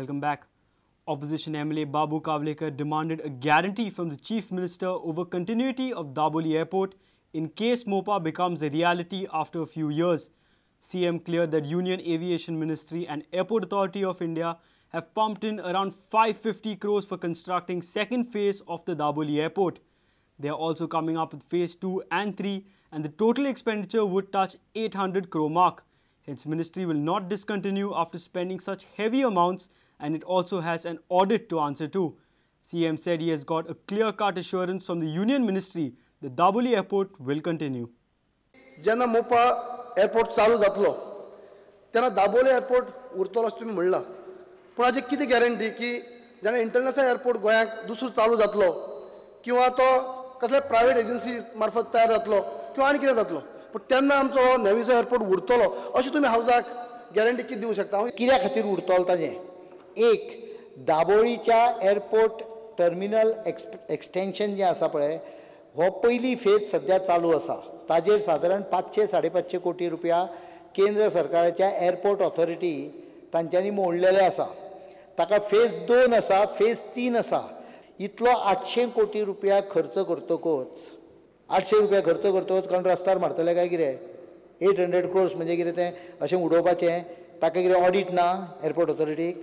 Welcome back. Opposition MLA Babu Kavlekar demanded a guarantee from the Chief Minister over continuity of Dabolim Airport in case MOPA becomes a reality after a few years. CM cleared that Union Aviation Ministry and Airport Authority of India have pumped in around 550 crores for constructing second phase of the Dabolim Airport. They are also coming up with phase 2 and 3, and the total expenditure would touch 800 crore mark. Hence, ministry will not discontinue after spending such heavy amounts, and it also has an audit to answer to. CM said he has got a clear-cut assurance from the Union Ministry that Dabolim Airport will continue. जेन्ना Mopa airport चालू जातलो तेन्ना Dabolim airport उरतलो अशें तुमी म्हणलां, पूण हाजी कितें गॅरंटी की जेन्ना इंटरनॅशनल एअरपोर्ट गोंयाक दुसरो चालू जातलो किंवा तो कसल्या प्रायवेट एजन्सी मार्फत तयार जातलो किंवा आनी कितें जातलो, पूण तेन्ना आमचो हो नेवीचो एअरपोर्ट उरतलो अशें तुमी हावजाक गॅरंटी कितें दिवंक शकता? कित्या खातीर उरतलो ताजें एक दाबोळीच्या एअरपोर्ट टर्मिनल एक्सटेंशन जें आसा पळय, हो पयली फेज सद्या चालू आसा. ताजेर सादारण 500 550 कोटी रुपया केंद्र सरकाराच्या एअरपोर्ट ऑथॉरिटी तांच्यांनी मोडलेले आसा. ताका फेज 2 आसा, फेज 3 आसा. इतलो 800 कोटी रुपया खर्च करतकच, 800 रुपया खर्च करतकच कोण रस्त्यार मारतले काय कितें? 800 क्रोर्स म्हणजे कितें तें अशें उडोवपाचें? ताका कितें ऑडीट ना एअरपोर्ट ऑथॉरिटीक?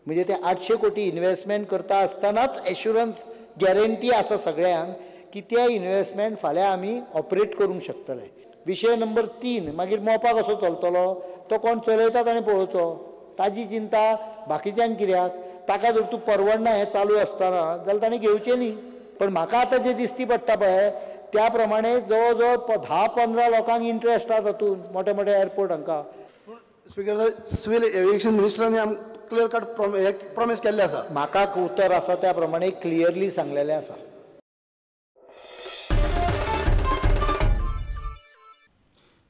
म्हणजे ते 800 कोटी इन्वेस्टमेंट करता आसतनाच एश्युरन्स गॅरंटी आसा सगळ्यांक की ते इन्वेस्टमेंट फाल्यां आमी ऑपरेट करूंक शकतले. विशय नंबर 3, मागीर मोपा कसो चलतलो तो कोण चलयता ताणें पळोवचो, ताजी चिंता बाकीच्यांक कित्याक? ताका जर तूं परवडना हें चालू आसतना जाल्यार ताणें घेवचें न्ही. पण म्हाका आतां जें दिसती पडटा पळय त्या प्रमाणे जवळ जवळ 10-15 लोकांक इंट्रस्ट आसा तातूंत, मोठे मोठे एअरपोर्ट हांकां. स्पीकर साहेब, सिव्हील एविएशन मिनिस्टरांनी आमकां क्लियर कट प्रॉमिस केल्लें आसा. म्हाका उतर आसा त्या प्रमाणे क्लियरली सांगलेलें आसा.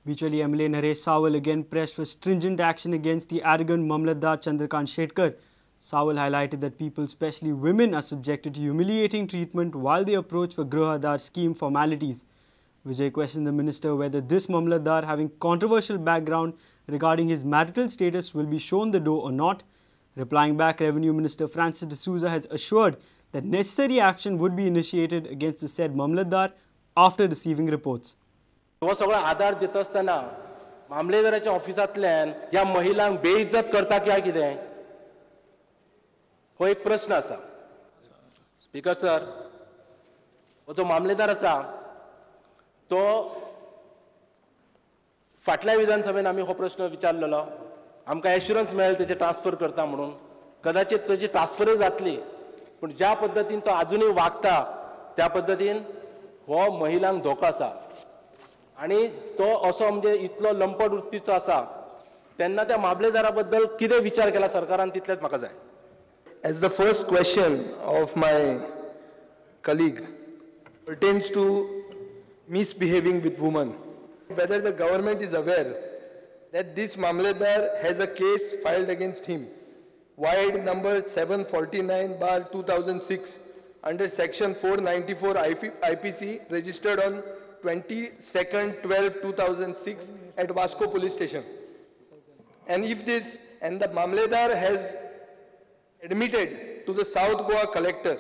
Bicholim MLA Naresh Sawal again pressed for stringent action against the arrogant Mamlatdar Chandrakant Shetkar. Sawal highlighted that people, especially women, are subjected to humiliating treatment while they approach for Gruh Aadhar scheme formalities. Vijay questioned the minister whether this Mamlatdar, having controversial background regarding his marital status, will be shown the door or not. Replying back, Revenue Minister Francis D'Souza has assured that necessary action would be initiated against the said Mamlatdar after receiving reports. हो सगळो आधार दिता आसतना मामलेदाराच्या ऑफिसांतल्यान ह्या महिलांक बेइज्जत करता काय कितें, हो एक प्रश्न आसा. स्पीकर सर, हो जो मामलेदार आसा तो फाटल्या विधानसभेन आमी हो प्रश्न विचारलेलो, आमकां एश्युरन्स मेळ्ळें तेजे ट्रान्सफर करता म्हणून. कदाचित तेजी ट्रान्सफरय जातली, पूण ज्या पद्दतीन तो आजुनूय वागता त्या पद्दतीन हो महिलांक धोको आसा. आनी तो असो म्हणजे इतलो लंपट वृत्तीचो आसा तेन्ना त्या मामलेदारा बद्दल कितें विचार केला सरकारान तितलेंच म्हाका जाय. As the first question of my colleague pertains to misbehaving with women, whether the government is aware that this Mamledar has a case filed against him, wide number 749/2006 under section 494 IPC, registered on 22/12/2006 at Vasco Police Station. And if this, and the Mamledar has admitted to the South Goa collector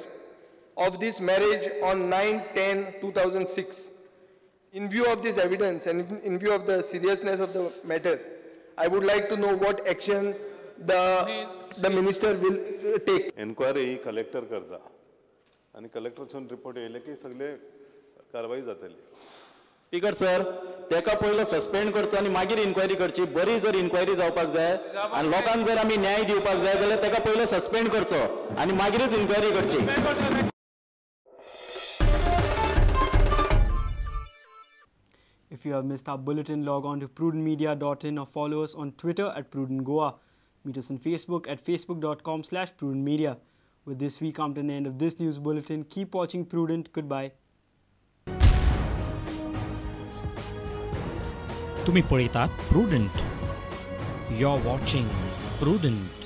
of this marriage on 9/10/2006. In view of this evidence and in view of the seriousness of the matter, I would like to know what action the minister will take. Enquiry collector करता आणि कलेक्टरसून report येयले की सगळे कारवाई जातली. Speaker sir, तेका पयलो suspend करचो आनी मागीर इन्क्वायरी करची. बरी जर इन्क्वायरी जावपाक जाय आनी लोकांक जर आमी न्याय दिवपाक जाय जाल्यार तेका पयलो सस्पेंड करचो आनी मागीरूच इन्क्वायरी करची. If you have missed our bulletin, log on to prudentmedia.in or follow us on Twitter at Prudent Goa. Meet us on Facebook at facebook.com/prudentmedia. With this, we come to an end of this news bulletin. Keep watching Prudent. Goodbye. तुम्ही पळयतात Prudent. You're watching Prudent.